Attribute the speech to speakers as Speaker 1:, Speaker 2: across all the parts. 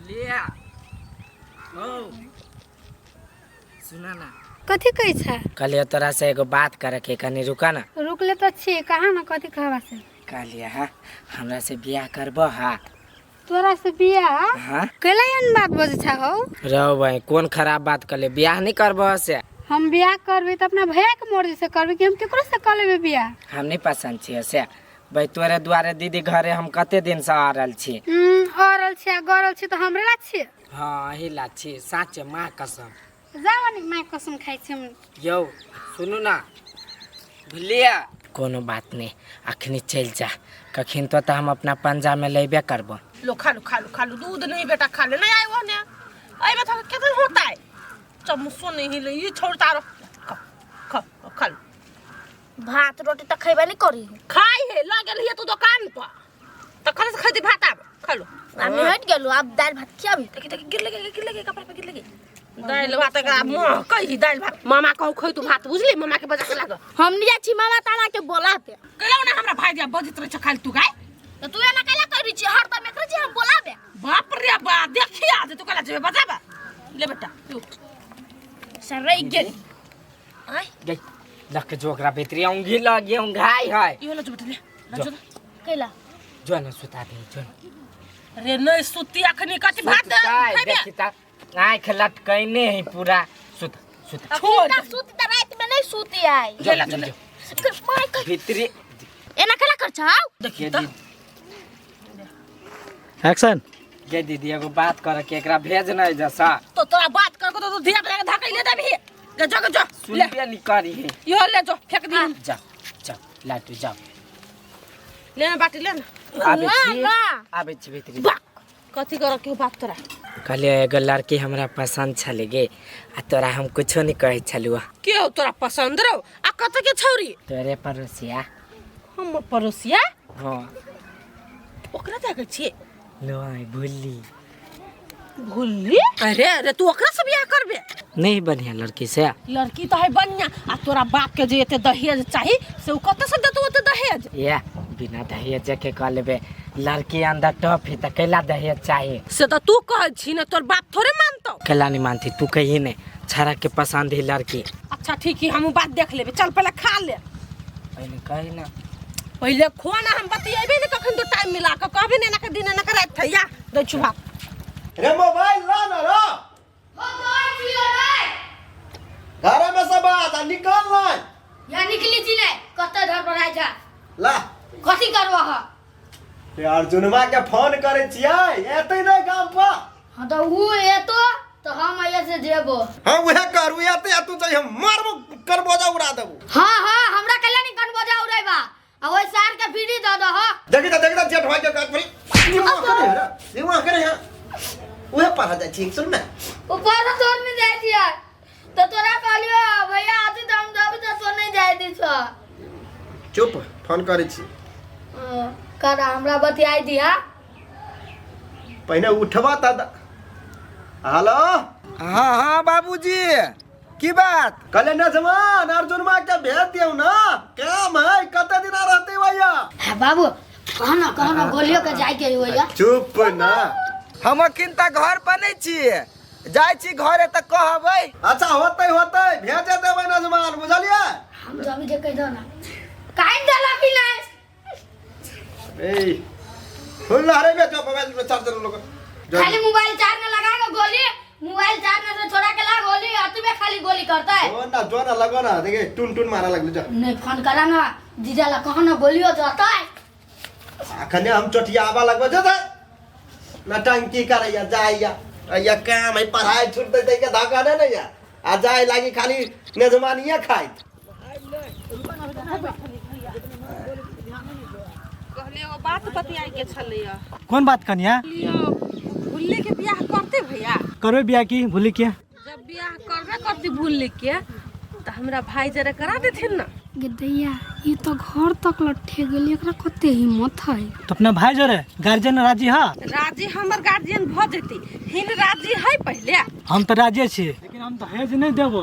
Speaker 1: भुलिया ओ सुना ना।
Speaker 2: कथी कहै छै?
Speaker 1: कहलियै तोरा से एगो बात करे के, कनी रुका ना।
Speaker 2: रुकले तऽ छी, कहाँ ना कथी कहबा से?
Speaker 1: कहलियै हाँ, हमरा से बियाह करबो? हाँ।
Speaker 2: तोरा से बियाह?
Speaker 1: हाँ।
Speaker 2: कैला एहन बात बजै छै हौ?
Speaker 1: रहो भाई, कोन खराब बात कहले? बियाह नहीं करबो से?
Speaker 2: हम बियाह करबै तऽ अपना भैया के मर्जी से करबै कि हम केकरो से कर लेबै बियाह?
Speaker 1: हम नहीं पसंद छियै से भाई, तोरे दुआरे दीदी घरे हम कते दिन से आ रहल छी।
Speaker 2: अरल छी आ गरल छी तऽ हमरे ला छी।
Speaker 1: हाँ, अही ला छी, साचे माँ कसम।
Speaker 2: जाओ नी, माय कसम खाइ छी हम।
Speaker 1: यौ सुनू ना भुलिया, कोनो बात नहीं, अखनी चलि जा, कखिन तो हम अपना पंजा में लेबे करबो।
Speaker 3: लो खा लो, खा लो, खा लो। दूध नहीं बेटा, खा ले। नहीं आयो ने अइबे तो केतन होता है, चम्मचो नहीं हिले ये छोड़ता रहो। खा खा खा लो।
Speaker 4: भात रोटी तऽ खैबे नहीं करी।
Speaker 3: खाई है, लगल हिय तू दुकान पर तखन से खैती भात। आब खा लो।
Speaker 4: आब निहट गेलू, आब दालि भात खियाबी।
Speaker 3: देखी देखी, गिर लगे, गिर लगे, कपड़ा पे गिर लगे। दालि भात एकरा मुँह कही दालि भात। मामा कहू खै तू भात, बुझली? मामा के बजा के लाग।
Speaker 4: हम नहीं जाइ छी, मामा तारा के बोलाते।
Speaker 3: कैला ना हमरा भाई दिया बजैत रहै छ खाली तू गाय।
Speaker 4: तऽ तू एना कैला करै छी? हरदम एकरे छी हम बोलाबे।
Speaker 3: बाप रे बा, देखी आज तू कैला जेबे बजाबे। ले बेटा तू।
Speaker 4: सरै गेल आय।
Speaker 1: गई लक जो ओकरा भीतरी औंघी लगे, औंघाई है।
Speaker 3: इहो लो जो बेटा, ले लो जो।
Speaker 4: कैला?
Speaker 1: जो ना सुता दे, जो ना।
Speaker 3: रे नहीं सुती अखनी, कथी भात
Speaker 1: सुतताइ,
Speaker 3: खैबे?
Speaker 1: देखी ता आँख लटकैने है पूरा। सुत सुत।
Speaker 3: छोड़।
Speaker 4: अखनी सुती तऽ राति में नहीं सुती आइ।
Speaker 1: जो,
Speaker 3: ले,
Speaker 1: जो,
Speaker 3: ले।
Speaker 1: जो।
Speaker 4: माय कह
Speaker 1: भीतरी
Speaker 4: एना कैला कर छौ?
Speaker 3: देखी
Speaker 1: ये
Speaker 3: त
Speaker 1: दीदी।
Speaker 5: एक्शन।
Speaker 1: ये दीदी, एगो बात करे के, एकरा भेज नहीं जसा।
Speaker 3: तो तोरा बात कर को तो तू धिया पुता के धकैले देबही। गे जो, गे जो, ले।
Speaker 1: सुनबे नहीं करी है।
Speaker 3: इहो ले जो, फेंक दी।
Speaker 1: जा जा लाटू जा।
Speaker 3: ले ना बाटी, ले ना।
Speaker 1: आबे
Speaker 4: ना,
Speaker 1: छी।
Speaker 4: ना।
Speaker 1: आबे छी भीतरी।
Speaker 3: बाक कथी कर के बात तोरा?
Speaker 1: कहलियै एगो लड़की हमरा पसंद छलै गे, आ तोरा हम कुछो नहीं कहै छलुआ।
Speaker 3: के हो तोरा पसंद रहो आ कत के छौरी?
Speaker 1: तोरे पड़ोसिया।
Speaker 3: हम पड़ोसिया?
Speaker 1: हाँ।
Speaker 3: ओकरा जाके छियै?
Speaker 1: नहीं, भुल्ली।
Speaker 3: भुल्ली? अरे अरे, तू ओकरा से बियाह करबे?
Speaker 1: नहीं, बढ़िया लड़की से।
Speaker 3: लड़की तो है बढ़िया, आ तोरा बाप के जे एते दहेज चाही से उ कत से देतौ ओते दहेज?
Speaker 1: या बिना दहेज के कह लेबे, लड़की अंदर टॉप है त कैला दहेज चाहिए?
Speaker 3: से तो तू कहै छी ने, तोर बाप थोड़े मानतौ।
Speaker 1: कैला नहीं मानती? तू कही नहीं, छड़ा के पसंद है लड़की।
Speaker 3: अच्छा ठीक है, हम बात देख लेबे, चल पहले खा ले।
Speaker 1: पहले कही ना।
Speaker 3: पहले खो ना, हम बतियेबे ने कखन तो टाइम मिला के कहबे ने, एना के दिन एना के रात थैया दै छु भात।
Speaker 6: रे मोबाइल ला ना रो, घरे में सब बात आ, निकल ना।
Speaker 4: या निकली छी ने, कत धर पर आइ जा।
Speaker 6: ला।
Speaker 4: कथी करबह ह?
Speaker 6: रे अर्जुनमा के फोन करे छियै, एतै नै गाम पर?
Speaker 4: हाँ तऽ ऊ एतो तऽ हम एहिया से जेबो।
Speaker 6: हाँ उहे कर, उहे एतै आ तू जइहे, मारबो कनबोजा उड़ा देबो।
Speaker 4: हाँ हाँ, हमरा कैला नहीं कनबोजा उड़ेबा, आ ओइ सार के बीड़ी दऽ दह।
Speaker 6: देखी त, देखी त, जेठ भाई के गाछ पर दिमाग करे रे, दिमाग करे। हां उहे पढ़ा जाइ छी, सुन ना।
Speaker 4: ऊपर से तोर में जाइ छियै तऽ तोरा कहलियो भैया आती तऽ हम जब तऽ तो नहीं जाय दी छौ।
Speaker 6: चुप, फोन करै छी।
Speaker 4: कर, हमरा बतियाई दिहा।
Speaker 6: पहिने उठबा त। हेलो।
Speaker 7: हाँ हाँ बाबूजी, की बात?
Speaker 6: कहले नजमान अर्जुनमा के भेज दियौ ना, काम है, कते दिना रहते भैया?
Speaker 4: हाँ बाबू, कह ना, कह ना, गोलियो के जाय के भैया।
Speaker 6: चुप ना।
Speaker 7: हम अखन तक घर पर नहीं छियै, जाइ छी घरे तऽ कहबै।
Speaker 6: अच्छा होतै होतै, भेजे देबै नजमान, बुझलियै?
Speaker 4: हम तो अभी जे कह दो ना, काहे देला कि नहीं?
Speaker 6: ए फुल हरे में जो मोबाइल में चार्जर लोग।
Speaker 4: खाली मोबाइल चार्ज में लगा के गोली, मोबाइल चार्ज में से छोड़ा के ला गोली अति में खाली गोली करता है।
Speaker 6: जो ना, जो ना, लगो ना, देखिए टुन टुन मारा लगलो जा।
Speaker 4: नहीं फोन करा ना जीजा ला, कहो ना गोलियो जाता है।
Speaker 6: अखने हम चोटियाबा लगबो जो नटंकी करैया जाइया या काम है, पढ़ाई छूट देते के धक्का नहीं ने या आ जाए लागी खाली मेजबानिया खाइत।
Speaker 3: कहलियै एगो बात बतियाए के छलैया।
Speaker 5: कोन बात कनिया?
Speaker 3: लियो, भुल्ली के बियाह करते भैया?
Speaker 5: करबे बियाह की भुल्ली के?
Speaker 3: जब बियाह करबे करती भुल्ली के तऽ हमरा भाई जरे करा देथिन ना।
Speaker 2: गे दैया, ई तो घर तक लट्ठे गेली, एकरा कते हिम्मत है।
Speaker 5: तो अपना भाई जोरे गार्जियन राजी हा?
Speaker 3: राजी हमर गार्जियन भऽ जेती, हिन राजी है पहिले।
Speaker 5: हम तऽ राजिए छी, लेकिन हम दहेज नहीं देबो।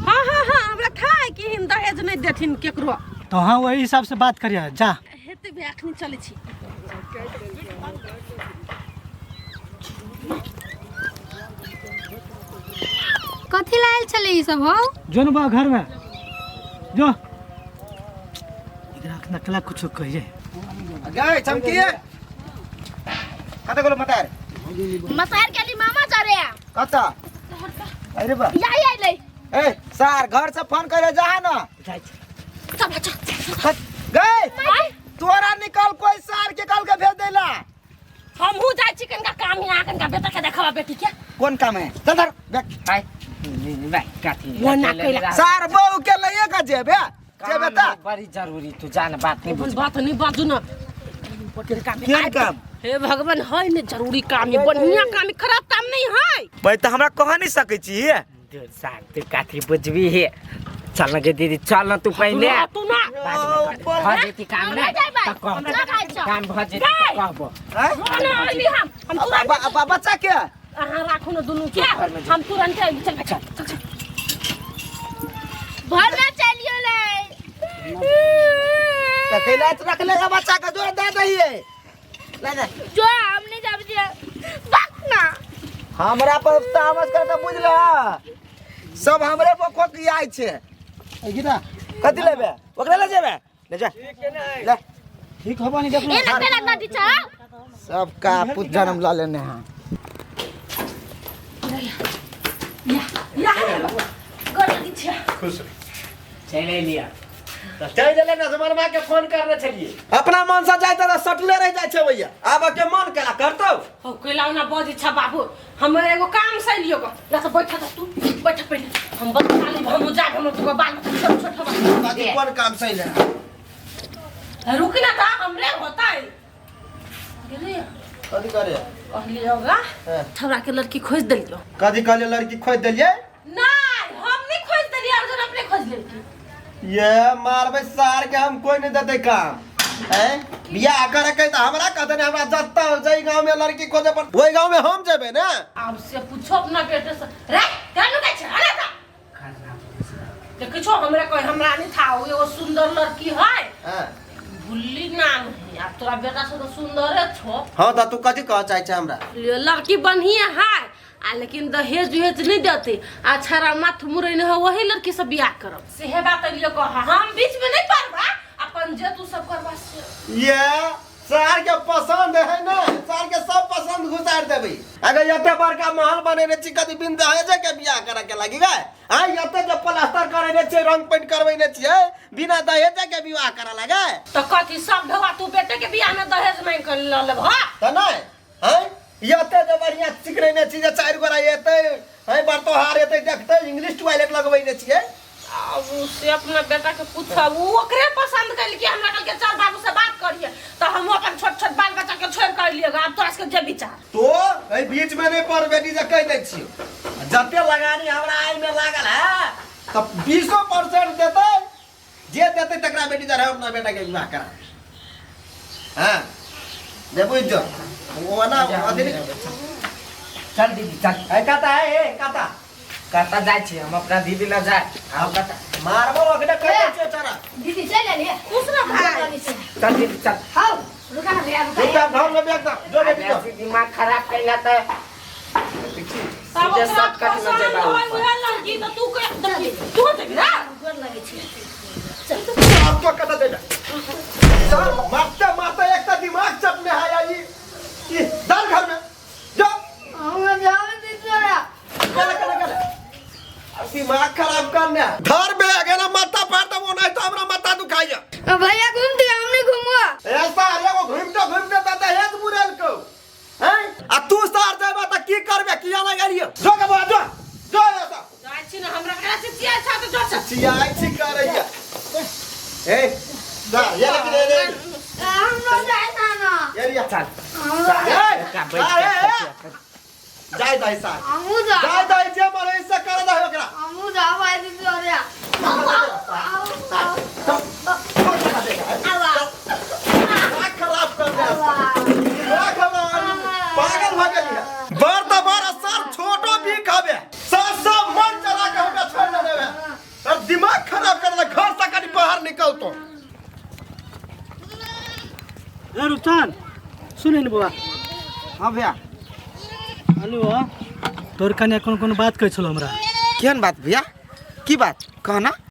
Speaker 3: हाँ हाँ हाँ, हमरा था है कि हिन दहेज नहीं देथिन केकरो।
Speaker 5: तो हाँ, वही हिसाब से बात करिए जा।
Speaker 3: हेतै भैया, अखनी चलै छी।
Speaker 2: कथी लायल छलै ई सब हौ?
Speaker 5: जो न बा घर में जो। एकरा अखना कला कुछो कहिए।
Speaker 7: गए चमकी कत गेलो मतार?
Speaker 4: मसार के लिए मामा जा रे।
Speaker 7: कत? अरे बा
Speaker 4: या या ले।
Speaker 7: ए सार घर से फोन करे जा ना।
Speaker 3: सब अच्छा।
Speaker 7: गए तोरा निकल कोई सार के कल के भेज देला।
Speaker 3: हमहू जाइ छी कनका काम यहाँ कनका बेटा के देखबा बेटी के।
Speaker 7: कोन काम है? चल धर बैठ।
Speaker 1: हाय भाई कथी
Speaker 3: वो ना कैला।
Speaker 7: सार बहू के लइए के जेबे जेबे त
Speaker 1: बड़ी जरूरी, तू जान बात नहीं बुझ।
Speaker 3: बात नहीं बाजू ना।
Speaker 7: केहन काम?
Speaker 3: हे भगवान है ने जरूरी काम है, बढ़िया काम है, खराब काम नहीं है।
Speaker 7: भाई त हमरा कह नहीं सकै छी।
Speaker 1: सार तू कथी बुझबी हे? चल ना गे दीदी, चल ना तू पहले।
Speaker 3: तू ना
Speaker 1: बाद में कर। भ जेती काम ना त कहबो, काम भ जेती त कहबो।
Speaker 3: ना अइली हम तुरंत
Speaker 7: बच्चा के
Speaker 3: अहाँ राखू ना दुनू के, हम तुरंत अइली। चल चल चल
Speaker 4: भर ना चलियो ले।
Speaker 7: त कैला रख ले बच्चा के जो दे दहिए ले ले।
Speaker 4: जो हमने जाब दिया बात ना।
Speaker 7: हमरा पर तामस कर त बुझला सब हमरे पर खोक आइ छे।
Speaker 5: ए गीता
Speaker 7: कथि लेबे? ओकरा ले जेबे? ले जा ले।
Speaker 5: ठीक होबा नहीं देख।
Speaker 4: ए लगते लगना दिछा
Speaker 7: सब का पुत जन्म ल लेने हैं।
Speaker 3: या या गोर लगी छै।
Speaker 6: खुश
Speaker 1: चल लिया
Speaker 6: चल देले ना समरमा के फोन करने छलिए।
Speaker 7: अपना मन से जाय त सटले रह जाय छै भैया। आब के मन केला करतौ?
Speaker 3: हो कैला ना बज छ बाबू, हम एगो काम से लियो ग। ला त बैठ त तू बैठ पहिले, हम बता ली हम जा हम तो बाल छोट छोट हवा।
Speaker 6: बाकी कोन काम से ले?
Speaker 3: रुक ना त हमरे होता है। गेली
Speaker 6: कथि करे
Speaker 3: कहली होगा छौरा के लड़की खोज देलियो।
Speaker 6: कथि कहले लड़की खोज देलिए?
Speaker 3: नहीं हम नहीं खोज देलिए, अर्जुन अपने खोज लेलकी।
Speaker 6: ये मारबे सार के हम कोई नहीं देते काम हैं। बियाह करे के त हमरा कहते ने हमरा जत्ता जई गांव में लड़की खोजे पर ओई गांव में हम जेबे ना।
Speaker 3: अब से पूछो अपना बेटे से रे कानु के छै अरे ता देखै छो हमरा कोई हमरा नहीं था एगो सुंदर लड़की है।
Speaker 6: हां
Speaker 3: भुल्ली नाम है। अब तोरा बेटा से तो सुंदर है छो।
Speaker 6: हां त तू कथि कह चाहे छै हमरा?
Speaker 3: लड़की बढ़िया है आ लेकिन दहेज उहेज नहीं देते आ छरा माथ मुरैन है वही लड़की से बियाह करब। सेहे बात लियो कह हम बीच में नहीं पड़बा, अपन जे तू सब करबा से।
Speaker 6: ये सार के पसंद है ना, सार के सब पसंद घुसार देबे। अगर एते बड़का महल बनेने छी कथि बिन दहेज के बियाह करे के लागी गए? आ एते जे प्लास्टर करेने छी रंग पेंट करबेने छी बिना दहेज के विवाह करे लागे
Speaker 3: त कथि सब ढवा तू बेटे के बियाह में दहेज मांग के ल लेब? हां
Speaker 6: त नहीं हैं एते जे बढ़िया चिकरेने छी जे चारि गोरा एते हैं बरतोहार एते देखते इंग्लिश टॉयलेट लगबेने छियै।
Speaker 3: अब से अपना बेटा के पूछब उ ओकरे पसंद कैल कि हमरा कल के चल बाबू से बात करिए त हम अपन छोट छोट बाल बच्चा के छोड़ कर लिएगा। अब तोरा के जे विचार
Speaker 6: तो एई बीच में नहीं पर बेटी जे कह दै छियो जते लगानी हमरा आई में लागल है त 20% देते जे देते तकरा बेटी जरा अपना बेटा के विवाह करा। हां दे बुझ जो वो ना अतिरिक्त
Speaker 1: चल दीदी चल।
Speaker 6: ए काता है ए काता
Speaker 1: कता जाइ छी हम अपना दीदी ल जाय।
Speaker 6: आओ काता मारबो ओकरा कह दै छियो चरा।
Speaker 4: दीदी चल ले
Speaker 3: खुश रह भाई।
Speaker 1: चल दीदी चल।
Speaker 4: हां रुका ना भैया रुका।
Speaker 6: रुका घर में बैठ जो बेटी जो
Speaker 1: दिमाग खराब कैला त सीधे सब कट में जेबा।
Speaker 3: लड़की त तू के तू जेबी ना
Speaker 4: गोर लगे छी।
Speaker 6: आप तो कता देबे मारते मारते एक त दिमाग चपने आया ई डर घर में जो
Speaker 4: हम जावे दीदी तोरा
Speaker 6: कल कल कल दिमाग खराब करने धर बे अगे ना माथा फाड़ दबो नहीं तो हमरा माथा दुखाइया।
Speaker 4: भैया घूम दिया हम नहीं घूमुआ।
Speaker 6: ऐसा अरे वो घूमते घूमते त दहेज मुरेल को हैं आ तू सार जाबा त की करबे किया ना गेलियो जो के बा जो जो ऐसा
Speaker 3: जाइ छी ना हमरा करा छी चिया छ त जो छ
Speaker 6: चियाई छी करैया ए जा ये लेके ले ले
Speaker 4: हम लोग जाए ना ना
Speaker 6: ये लिया
Speaker 1: चल
Speaker 6: ए जाय दाई सार
Speaker 4: हमू जा
Speaker 6: जाय दाई जे मरे से कर दे ओकरा
Speaker 4: हमू जा भाई दीदी तोरा।
Speaker 6: खराब कर दे पागल भ गेली बर त बर सर छोटो भी खाबे सर सब मन चला के हमरा छोड़ न देबे और दिमाग खराब कर दे घर से कनी बाहर निकल तो।
Speaker 5: ए रुपचंद सुन ने बौआ।
Speaker 7: हां भैया।
Speaker 5: हेलो तोर कन्या कोन कोन बात कहै छलो हमरा?
Speaker 7: केहन बात भैया की बात कहना।